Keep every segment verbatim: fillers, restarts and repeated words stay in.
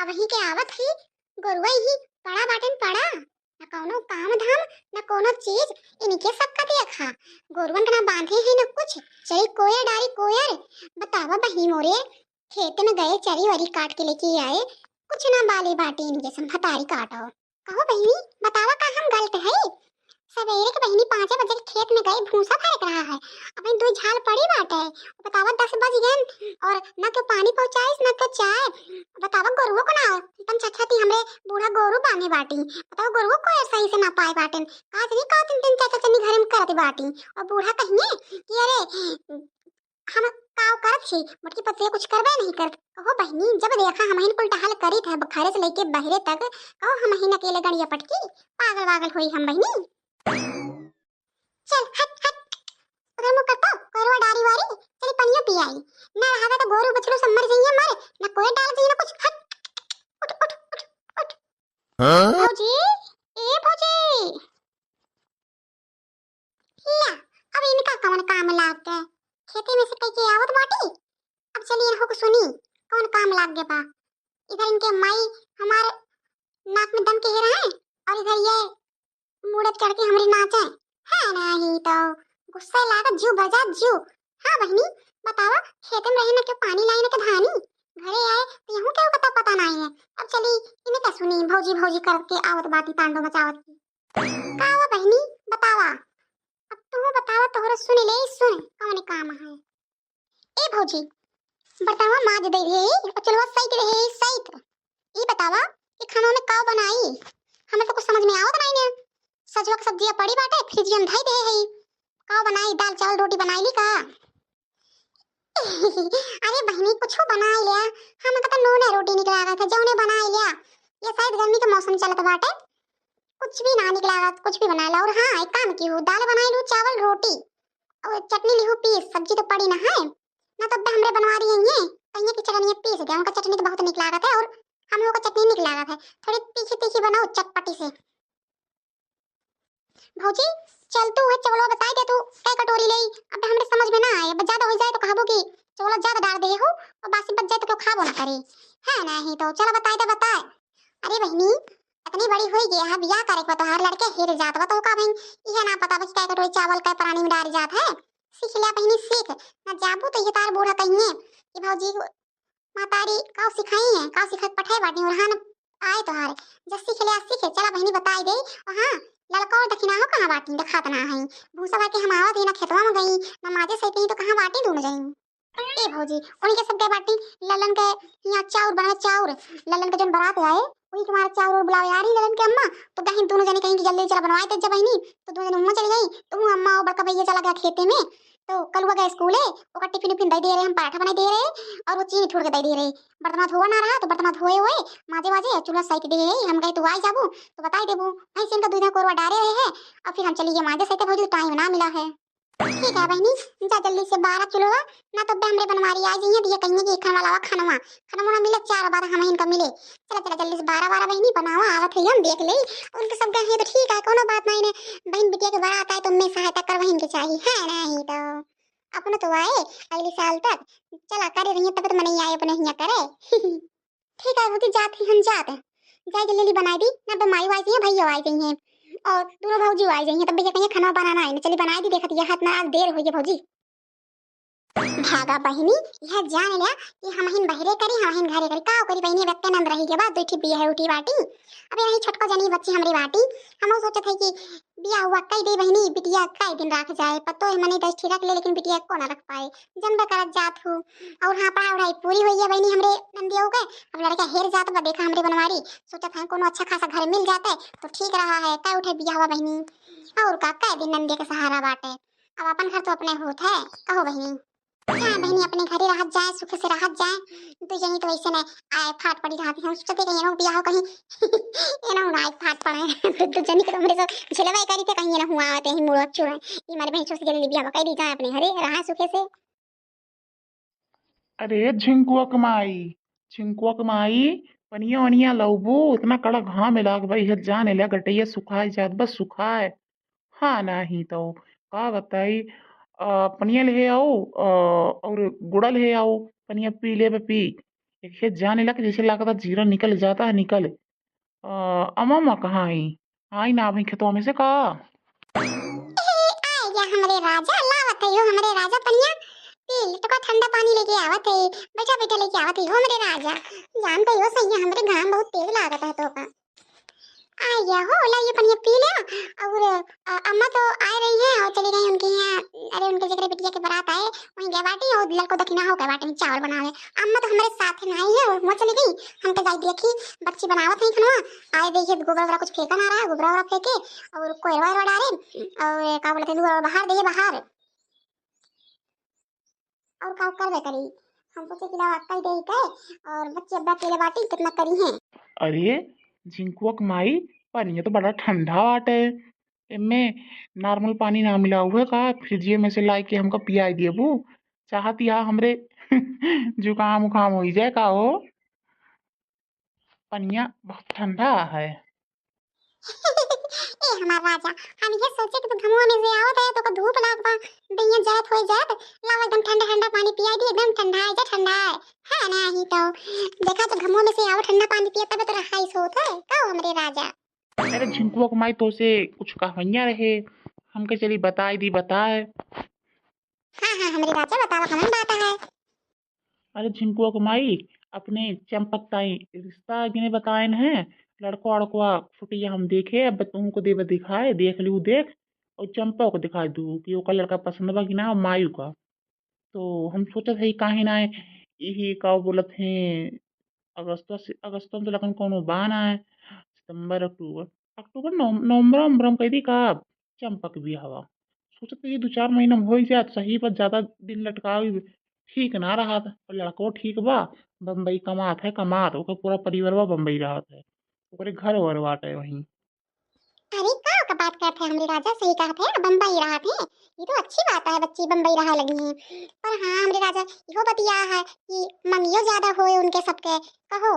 वहीं के आवत ही, गोरुआ ही पड़ा बाटेन पड़ा, न कौनो काम धाम, न कौनो चीज, इनके सबका देखा। गोरुअन के ना बांधे है न कुछ, चली कोयर डारी कोयर। बतावा बही मोरे, खेत में गए चरी वरी काट के लेके आए, कुछ ना बाले बाटे इनके संभतारी काटो। कहो बहिनी, बतावा का हम गलत है? सवेरे के बहिनी पाँचे बजे के खेत में गए भूसा फरक रहा है, अबे दो झाल पड़ी बाटे। बतावा दस बज गए और ना के पानी पहुँचाइस ना के चाय। बतावा गोरुओ को ना, अपन छछती हमरे बूढ़ा गोरू बांधे बाटी। बतावा गोरुओ को सही से ना पाए बाटेन, का जनी का तीन तीन चार चार जनी घर में करत बाटी। और बूढ़ा कहिए कि अरे हम काव करत छी, मोटकी पतोहिया कुछ करबे नहीं करत। कहो बहिनी, जब देखा हमहिन कुल टहल करीत है, घरे से लेके बहरे तक, कहो हमहिन अकेले गड़िया पटकी, पागल वागल होई हम बहिनी। चल हट हट, उधर मुँह करतो, कोरवा डारी वारी, चली पनिया पी आई। ना रहावे तो गोरू बछरू सब मर जाइए मर, ना कोई डाल जाइए ना कुछ, हट, उठ उठ उठ उठ। हाँ? भौजी, ए भौजी, ला, अब इनका कौन काम लाग गए? खेते में से कह के आवत बाटी, अब चली इनको को सुनी, कौन काम लाग गए बा। इधर इनके माई हमारे नाक में दम के हेरा है और इधर ये मूड़े चढ़ के हमरी नाचे है। नहीं तो गुस्सा लागत जू बजा जू। हाँ बहिनी, बतावा, खेते में रहे ना के पानी लाई ना के धानी, घरे आए तो यहू के कता पता नहीं है। अब चली इन्हें का सुनी, भौजी भौजी करके आवत बाटी तांडो मचावत की। का हुआ बहिनी, बतावा, अब तू बतावा, तोहरा सुन ले, सुन कौन काम है। ए भौजी, बर्तनवा माज दे रहे और चुलवा सैत रहे, सैत। ई बतावा कि खाना में का बनाई, हमें तो कुछ समझ में आवत नहीं ने। सजवा के सब्जिया पड़ी बाटे, फ्रिजिया में धई दे है। का बनाई, दाल चावल रोटी बनाई ली का? अरे बहिनी, कुछ बनाई लिया, हम तो नूने रोटी निक लागत है, जौने बनाई लिया। ये शायद गर्मी के मौसम चलत बाटे, कुछ भी ना निक लागत, कुछ भी बनाई ला। और हाँ, एक काम की हूँ, दाल बनाई लू, चावल रोटी और चटनी लिहू पीस, सब्जी तो पड़ी ना है, ना तो अब्बे हमरे बनवा रही है, कहिए कि चटनी पीस दे, उनका चटनी तो बहुत निक लागत है और हम लोग का चटनी निक लागत है, थोड़ी तीखी तीखी बनाओ चटपटी से। भौजी, चल तू है चवलो बताई दे तू, कै कटोरी ले, अब हमरे समझ में ना आए, अब ज्यादा हो जाए तो कहबो कि चवलो ज्यादा डाल दे हो और बासी बच जाए तो क्यों खाबो ना करे, है नहीं तो चलो बताई दे बताए। अरे बहिनी, इतनी बड़ी होई गई है, बियाह करे के बा तोहार, लड़के हेरे जात बा, तो का बहिन, इहे ना पता बा कि कै कटोरी चावल कै परानी में डाल जात है। सीख लिया बहिनी, सीख। ना जाबू तो ये तार बूढ़ा कहिए कि भौजी, मातारी काव सिखाई है, काव सिखा के पठाए बाटी, और हाँ न आए तोहार। जब सीख लिया, सीखे, चला बहिनी बताई दे। और हाँ, ललका और दखिना हो कहाँ बाटी, देखात ना है। भूसा भर के हम आवत ही ना खेतवा में गई, ना माजे सही तो कहाँ बाटी दोनों जनी। ए भौजी, उनके सब गए बाटी ललन के यहाँ चाउर बनवा, चाउर। ललन के जौन बारात आए, वही के मारे चाउर और बुलावे आ रही ललन के अम्मा। तो गहिन दोनों जने कहीं कि जल्दी चला बनवाए दे जब बहिनी। तो दोनों जने उम्मा चली गई, तो वो अम्मा और बड़का भैया चला गया खेते में। तो कलुआ गया स्कूले, ओकर टिफिन उफिन दे दे रहे, हम पराठा बनाई दे रहे और वो चीनी ठोड़ के दे दे रहे। बर्तनवा धोआ ना रहा तो बर्तनवा धोए हुए माजे वाजे चूल्हा साइक दे रहे, हम गए तो आई जाबू तो बताई देबू। ऐसे इनका दूधा कोरवा डारे रहे हैं और फिर हम चली गए माजे सही, भौजी टाइम ना मिला है। ठीक है बहिनी, जा जल्दी से बारा चुलवा, ना तो अब्बे हमरे बनवारी आ जाइए, दिया कहिए कि खाना लावा, खानवा, खानवा ना मिले, चार बाद हम इनका मिले। चला चला जल्दी से बारा बारा बहिनी बनावा, आवत है हम देख ले। उनके सब गए हैं तो ठीक है, कोनो बात नहीं ने, बहन बिटिया के बारात आए तो मैं सहायता कर बहन के चाहिए, है नहीं तो अपने तो आए अगले साल तक। चला करे रहिए तब तो मने आए अपने हिया करे। ठीक है भौजी, जात ही हम जात है, जाए जल्दी जल्दी बनाई दी, ना तो माई आई जाइए, भैया आई जाइए और दोनों भौजी आई जाइए, तब भैया कहिए खाना बनाना है, चली बनाई दी, देखत ये हाथ ना आज देर हो गई भौजी। भागा बहिनी, यह जान लिया कि हम हिन बहरे करी, हम हिन घरे करी, का करी बहिनी, व्यक्ति नंद रही के बाद दो ठी बिया है उठी बाटी। अब यही छोटको जनी बच्ची हमरी बाटी, हम सोचत है कि बिया हुआ कई दे बहिनी, बिटिया कई दिन रख जाए, पतो है मने दस ठी रख ले, लेकिन बिटिया को ना रख पाए, जनबे करत जात हो। और हाँ, पढ़ाई वढ़ाई पूरी हुई है बहिनी हमरे नंदिया के, अब लड़का हेर जात बा, देखा हमरे बनवारी, सोचत है कोनो अच्छा खासा घर मिल जाते तो ठीक रहा है, कई उठे बिया हुआ बहिनी। और का, कई दिन नंदिया के सहारा बाटे, अब अपन घर तो अपने होत है, कहो बहिनी। हाँ बहिनी, अपने घरे रहत जाए, सुखे से रहत जाए। दो जनी तो वैसे न आए फाट पड़ी रहत, हम सोचते कहीं एनो बियाह कहीं एनो ना आए फाट पड़े। दो जनी के तो हमरे सब झेलवा करी थे, कहीं एनो हुआ आते ही मुड़वा चुड़वा। ये हमारे बहन से जल्दी बियाह कर दी जाए, अपने घरे रहा सुखे से। अरे झिंकुआ के माई, झिंकुआ के माई, पनिया वनिया लउबू, इतना कड़ा घाम लाग भाई है, जाने ले गटैया सुखाए जात बस सुखाए। हाँ, नाही तो का बताई, अ, पनिया ले आओ, अ, और गुड़ा ले आओ, पनिया पी लेबे पी। देखिए, जाने लग, जैसे लागत है जीरा निकल जाता है, निकल। अ, अम्मा, अम्मा कहाँ आई? आई ना अभी खेतवा में से का? ए, आ गया हमरे राजा, लावत है यो हमरे राजा पनिया, पी ले, तो का ठंडा पानी लेके आवत है, बैठा बैठा लेके आवत है यो हमरे राजा। जानते हो सैया, हमरे घाम बहुत तेज लागत है तो का। आ गया हो, ला ये पनिया पी ले। और अ, अम्मा तो आ रही हैं और चली गई उनके यहाँ, अरे उनके जगह बिटिया के बारात आए, वहीं गए बाटी और लड़को दखिना हो गए बाटी में चावल बनावे। अम्मा तो हमारे साथ में आई है, वो चली गई। हम तो जाई देखी, बच्ची बनावत है खनवा। आए देखिए गोबर वगैरह कुछ फेंका ना रहा है, गोबरा वगैरह फेंके और कोयरवा वरवा डारे और का बोलते हैं, बाहर दे बाहर। और का करबे करी, हम सोचे कि लावा कई दे के और बच्ची अब्बा अकेले बाटी कितना करी हैं। अरे झिंकुआ के माई, पनिया तो बड़ा ठंडा बाटे, एमे नॉर्मल पानी ना मिला हुए का, फ्रिजिए में से लाई के हमका पियाई देबू? चाहत या हमरे जुकाम उखाम हो जाए का हो? पनिया बहुत ठंडा है। ए हमार राजा, हम ये सोचे कि तू घमुआ में से आवत है तो का धूप लाग बा, दहिया जरत होई जात, लाओ एकदम ठंडा ठंडा पानी पियाई दी, एकदम ठंडा है जा ठंडा है। हाँ ना ही तो देखा तो घमुआ में से आवत ठंडा पानी पिया तब तो रहाई सोत है का हो हमरे राजा। अरे झिंकुआ के माई तो से कुछ कहवैया रहे, हमके चली बताई दी बताए। हाँ हाँ हमरे राजा बतावा कमन बात है। अरे झिंकुआ के माई, अपने चंपक ताई रिश्ता गिने बताएन है, लड़को अड़को फुटिया हम देखे, अब तुमको देवे दिखाए, देख लियो देख, और चंपा को दिखाई दू कि ओकर लड़का पसंद बा कि ना मायू का। तो हम सोचत है काहे ना यही का बोलत हैं, अगस्त से, अगस्त में तो लगन कोनो बा ना है, सितंबर अक्टूबर, अक्टूबर नवम-, नवंबर वंबर में कह दी का चंपक बियाहवा। सोचत है ये दो चार महीना में हो जात सही, पर ज्यादा दिन लटकावे ठीक ना रहत। और लड़को ठीक बा, बम्बई कमात है, कमात, ओकर पूरा परिवारवा बम्बई रहत है, ओकरे घर वर बाटे वहीं। अरे का का बात करत है हमरे राजा, सही कहत है, बम्बई रहत है, ये तो अच्छी बात है, बच्ची बम्बई रहा लगी है। पर हाँ हमरे राजा, इहो बतिया है कि मंगियो ज्यादा होए उनके सबके, कहो।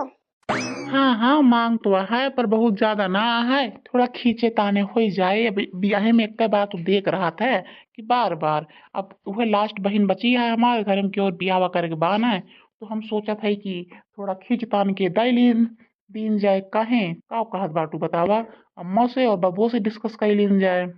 हाँ हाँ, मांग तो है पर बहुत ज्यादा ना है, थोड़ा खींचे ताने हो जाए। अब बियाहे में एक बात देख रहा था कि बार बार अब वह लास्ट बहिन बची है हमारे घर में, केहू बियाहवा करे के बा ना, तो हम सोचत है कि थोड़ा खींच तान के दे लीन, दीन जाए। काहे, का कहत बाटू बतावा, अम्मा से और बबुआ से डिस्कस कर लीन जाए।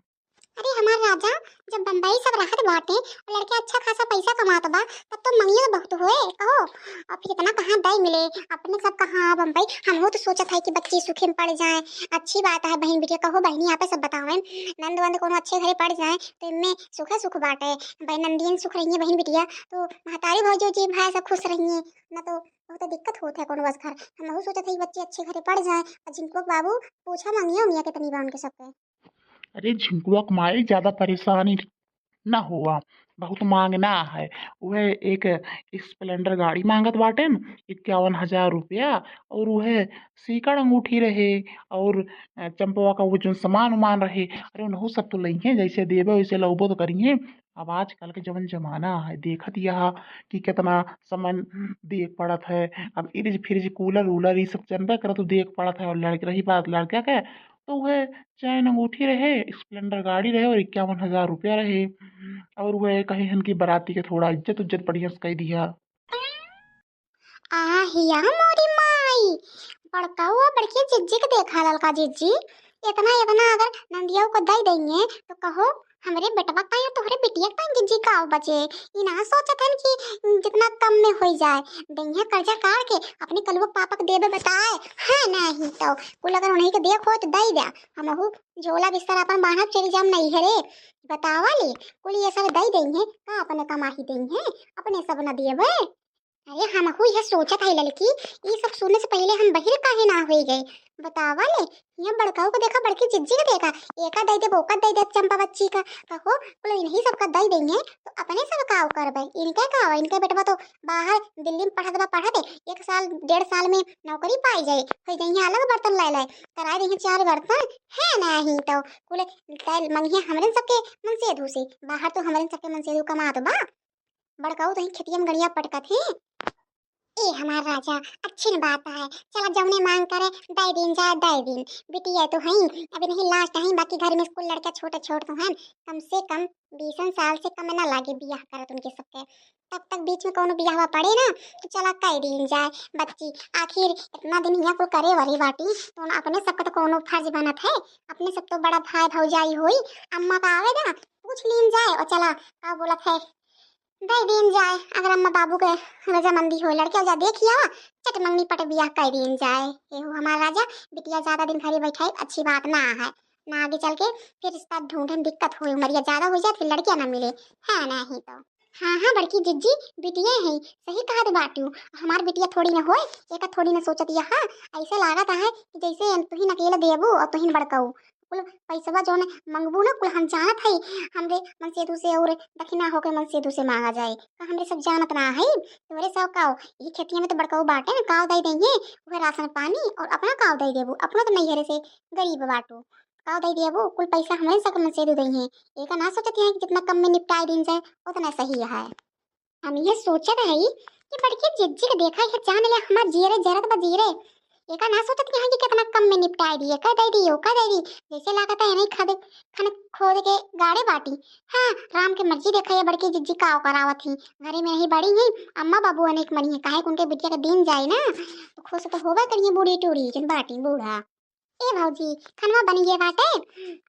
अरे हमार राजा, जब बम्बई सब रहत बाटे और लड़के अच्छा खासा पैसा कमात बा, तब तो मंगियो बहुत होए, कहो। और फिर इतना कहाँ दई मिले, अपने सब कहाँ बम्बई। हमहू तो सोचत है कि बच्ची सुखी में पड़ जाए, अच्छी बात है बहिन बिटिया, कहो बहिनी आपे सब बतावें, नंद वंद कोनो अच्छे घरे पड़ जाए तो इनमें सुखे सुख बाटे। बहिन नंदियन सुख रही है बहिन बिटिया, तो महतारी भौजी जी भाई सब खुश रही है, ना तो बहुत दिक्कत होत है कोनो बस घर। हमहू सोचत है कि बच्ची अच्छे घरे पड़ जाए, और जिनको बाबू पूछा मंगियो मियाँ कितनी बा उनके सबके। अरे झिंकुआ के माई, ज्यादा परेशानी ना हुआ, बहुत मांग ना है। वह एक स्प्लेंडर गाड़ी मांगत बाटेन, इक्यावन हजार रुपया, और वह सीकड़ अंगूठी रहे, और अ, चंपवा का वो जो सामान उमान रहे, अरे उनहू सब तो लइहे, जैसे देबे वैसे लउबो तो करिहे। अब आजकल के जवन जमाना है, देखत यह कि कितना सामान देख पड़त है। अब फ्रिज फ्रिज, कूलर वूलर, ये सब चलबे करत, तो देख पड़त है। और लड़के, रही बात लड़का के, तो वह चैन अंगूठी रहे, स्प्लेंडर गाड़ी रहे और इक्यावन हजार रुपया रहे। और वह कहे हन कि बराती के थोड़ा इज्जत उज्जत बढ़िया से कह दिया। आ हिया मोरी माई, बड़का हुआ बड़की जिज्जी के देखा ललका जिज्जी, इतना इतना अगर नंदिया को दे देंगे तो कहो हमरे बेटवा का या तोहरे बिटिया का जिज्जी का बचे। ई ना सोचत हन कि जितना कम में हो जाए, देंगे कर्जा काढ़ के अपने कलुआ पापा के देबे बताए। हाँ नहीं तो कुल अगर उन्हीं के देख हो तो दे द्या, हमहू झोला बिस्तर अपन बांधब चली जाम नहीं है रे। बतावा ले, कुल ये सब दे देंगे का, अपने कमाही देंगे, अपने सब न देबे। अरे हमहू यह सोचत है ललकी, ई सब सुने से पहले हम बहिर काहे ना होई गए। बतावा ले, यहाँ बड़काऊ को देखा, बड़की जिज्जी को देखा, एका दे दे, ओका दे दे, चंपा बच्ची का, कहो बोले इन्हीं सबका दे देंगे तो अपने सब का करबे। इनके का हो, इनके बेटवा तो बाहर दिल्ली में पढ़त बा, पढ़त एक साल डेढ़ साल में नौकरी पाई जाए, हो जाइए अलग बर्तन ले ले, कराए रही चार बर्तन है नहीं तो कुल तैल मंगिए हमरे सबके मनसेधू से, बाहर तो हमरे सबके मनसेधू कमात बा। बड़काऊ तो ही खेतिया में गड़िया पटकत है। ए हमार राजा, अच्छी न बात है, चला जौने मांग करे दे दिन जा दे दिन, बिटिया तो हई, अभी नहीं लास्ट है, बाकी घर में स्कूल लड़का छोटे छोट तो हैं, कम से कम बीसन साल से कम ना लागे बियाह करत उनके सबके। तब तक बीच में कौनो बियाहवा पड़े ना, तो चला कइ दीन जाए बच्ची। आखिर इतना दिन हियाँ कुल करे वाली बाटी, तो अपने सबका तो कौनो फर्ज बनत है, अपने सब तो बड़ा भाई भौजाई होई। अम्मा का आवे दा, पूछ लीन जाए और चला का बोलत है, दइ दीन जाए। अगर अम्मा बाबू के रजामंदी होए, लड़के जा देखि आवा, चट मंगनी पट बियाह कइ दीन जाए। एहू हमार राजा, बिटिया ज्यादा दिन घरे बैठाई अच्छी बात ना है, ना आगे चल के फिर रिश्ता ढूंढे में दिक्कत होए, उमरिया ज्यादा हो जाए, फिर लड़किया ना मिले, है नहीं तो। हाँ हाँ बड़की जिज्जी, बिटिया है, सही कहत बाटू। हमार बिटिया थोड़ी ना होए, एका थोड़ी ना सोचत या। हाँ, ऐसे लागत है कि जैसे तुहिन अकेले देबू और तुहिन बड़काऊ। कुल पैसवा जौन मंगबू ना, कुल हम जानत हई, हमरे मनसेधु से और दखिना होके मनसेधु से मांगा जाए। का हमरे सब जानत ना हई? तोरे सब काओ, ई खेतिया में तो बड़काऊ बाटे ना, काओ दइ दइहे, उहे राशन पानी और अपना काओ दइ देबू, अपना तो नैहरे से गरीब बाटू, काओ दइ देबू, कुल पैसा हमरे सब मनसेधु दइहे। एका ना सोचत है कि जितना कम में निपटाए दीन जाए, उतना सही है। हम ये सोचत हई कि बड़की जिज्जी के देखा, ये जान ले हमार जीरे जरत बा जीरे। एका ना सोचत कि हाँ कि कितना कम में निपटाए दिए, कह दे दिए, कह दे दी। जैसे लागत है नहीं खादे खन खोद के गाड़े बाटी। हाँ, राम के मर्जी देखा, ये बड़की जिज्जी का करावत ही। घरे में नहीं बड़ी ही, अम्मा बाबू अनेक मनी है, काहे कि उनके बिटिया के दीन जाए ना, तो खुश तो होबे करिए बूढ़ी टूढ़ी, जन बाटी बूढ़ा। ए भौजी, खनवा बन गए बाटे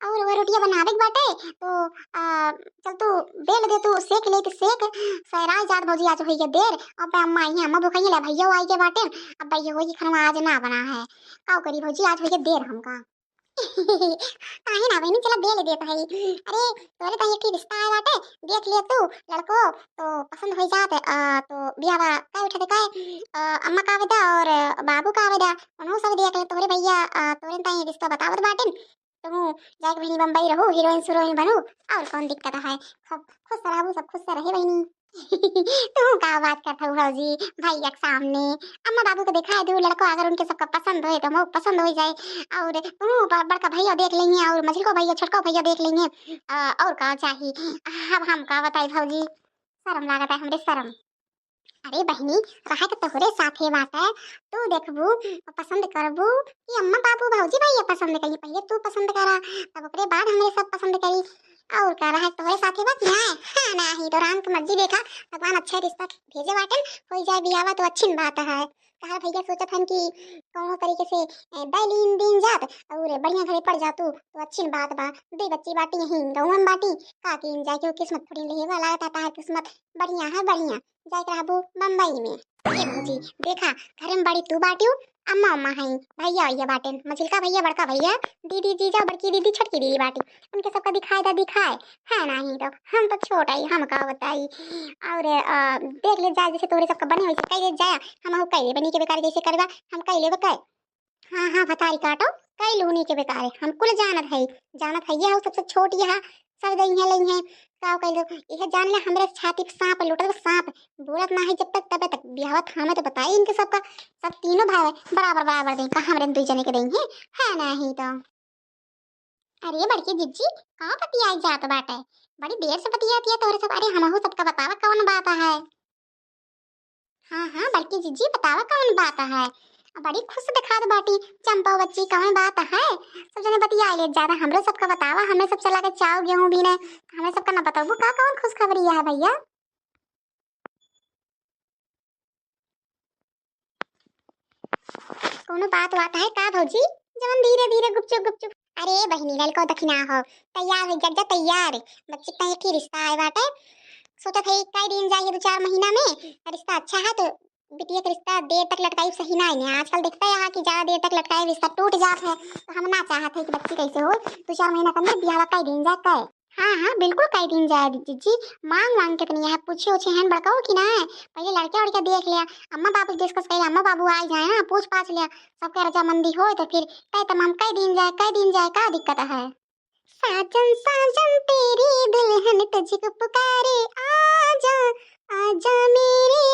और वो रोटिया बनावे के बाटे, तो आ, चल तू बेल दे, तू सेक ले के सेक, सैराय जात भौजी, आज होई के देर। अब अम्मा आई है, अम्मा भुखाई ले, भैया आई के बाटे। अब भैया होई के खनवा आज ना बना है, काओ करी भौजी, आज होई के देर हमका। काहे ना बहनी, चला बेल देत है। अरे तोरे ताई एक ठे रिश्ता आए बाटे, देख ले तू, लड़को तो पसंद हो जात है, आ, तो बियाहवा कह उठा दे, कह, आ, अम्मा का आवेदा और बाबू का आवेदा, उन्हों सब देख ले, तोरे भैया, आ, तोरे ताई रिश्ता बतावत बाटे, तुहू जाके बहिनी बम्बई रहू, हीरोइन सुरोइन बनू, और कौन दिक्कत है? सब खुश रहबू, सब खुश से रहे बहिनी। तुहू का बात करत हऊ भौजी, भैया के सामने? अम्मा बाबू के दिखाई दू लड़को, अगर उनके सबका पसंद होए तो हमहू पसंद हो जाए, और तुहू ब-, बड़का भैया देख लेंगे, और मझिलको भैया, छोटको भैया देख लेंगे। अ, और का चाही? अब हम का बताई भौजी, शर्म लागत है हमरे, शर्म। अरे बहिनी, रहा के तोहरे साथे बाटे, तू देखबू, पसंद करबू कि अम्मा बाबू भौजी भैया पसंद करी? पहिले तू पसंद करा, तब ओकरे बाद हमरे सब पसंद करी। और का, रहा के तोहरे साथे बा कि ना? हाँ, नाही तो राम के मर्जी देखा, भगवान अच्छा रिश्ता भेजे बाटन, हो जाए बियाहवा तो अच्छी बात है। तहार भैया सोचत हन कि कौनो तरीके से, ए, दइ लीन दीन जात और बढ़िया घरे पड़ जातू तो अच्छी बात बा। दो बच्ची बाटी यहीं गाँव में बाटी, का कीन जाए, क्यों किस्मत फुटिन रही बा, लागत है तहार किस्मत बढ़िया है, बढ़िया। जाए के रहबू बम्बई में। ए भौजी, देखा, घर में बड़ी तू बाटियो, अम्मा अम्मा हई, भैया भैया बाटेन, मझिलका भैया, बड़का भैया, दीदी, जीजा, बड़की दीदी, छोटकी दीदी बाटी, उनके सबका दिखाए दा, दिखाए। है नाही तो हम तो छोट आई, हम का बताई। और अ, देख ले जाए, जैसे तोरे सबका बने वैसे कह ले जाए, हम हो कह ले बनी के बेकार जैसे करबा, हम कह ले बकाए। हाँ हाँ भतारी काटो, कई लूनी के बेकारे, हम कुल जानत हई, जानत हई, ये हो सबसे छोट यहाँ, सब दई है लई है। का कह दो, यह जान ले हमरे छाती पे सांप लोटत बा, सांप बोलत ना है जब तक, तबे तक बियाहवा थामे तो बताई इनके सबका। सब तीनों भाई बराबर बराबर दें का, हमरे दुई जने के दई है, है नाही तो। अरे बड़की जिज्जी, का बतियाई जात बाटे? बड़ी देर से बतियात है तोहरे सब। अरे हमहू सबका बतावा कौन बात है? हाँ हाँ बड़की जिज्जी, बतावा कौन बात है? बड़ी खुश दिखात बाटी चंपा बच्ची, कौन बात है? सब जने बतियाई ले, ज्यादा हमरे सबका बतावा, हमें सब चला के चाव गेहूं बीने, हमें सबका ना बताबू का कौन खुशखबरी है भैया? कौनो बात वात है का भौजी, जवन धीरे धीरे गुपचुप गुपचुप? अरे बहिनी, ललको दखिना हो, तैयार हो जा, जा तैयार। बच्ची का एक ही रिश्ता आए बाटे, सोचत है कई दिन जाए दो चार महीना में, रिश्ता अच्छा है तो बिटिया के रिश्ता देर तक लटकाई सही ना है। आजकल देखता है यहाँ कि ज्यादा देर तक लटकाए रिश्ता टूट जात है, तो हम ना चाहत है कि बच्ची कैसे हो, दो चार महीना के अंदर बियाह कई दिन जाए कई। हाँ हाँ बिल्कुल कई दिन जाए जिज्जी, मांग वांग कितनी है, पूछे उछे हैं बड़काऊ कि ना है, पहले लड़के उड़के देख लिया, अम्मा बाबू से डिस्कस कर लिया, अम्मा बाबू आ जाए ना, पूछ पाछ लिया, सबके रजामंदी हो तो फिर तय तमाम कई दिन जाए, कई दिन जाए, का दिक्कत है? साजन साजन तेरी दुल्हन तुझको पुकारे, आजा आजा मेरे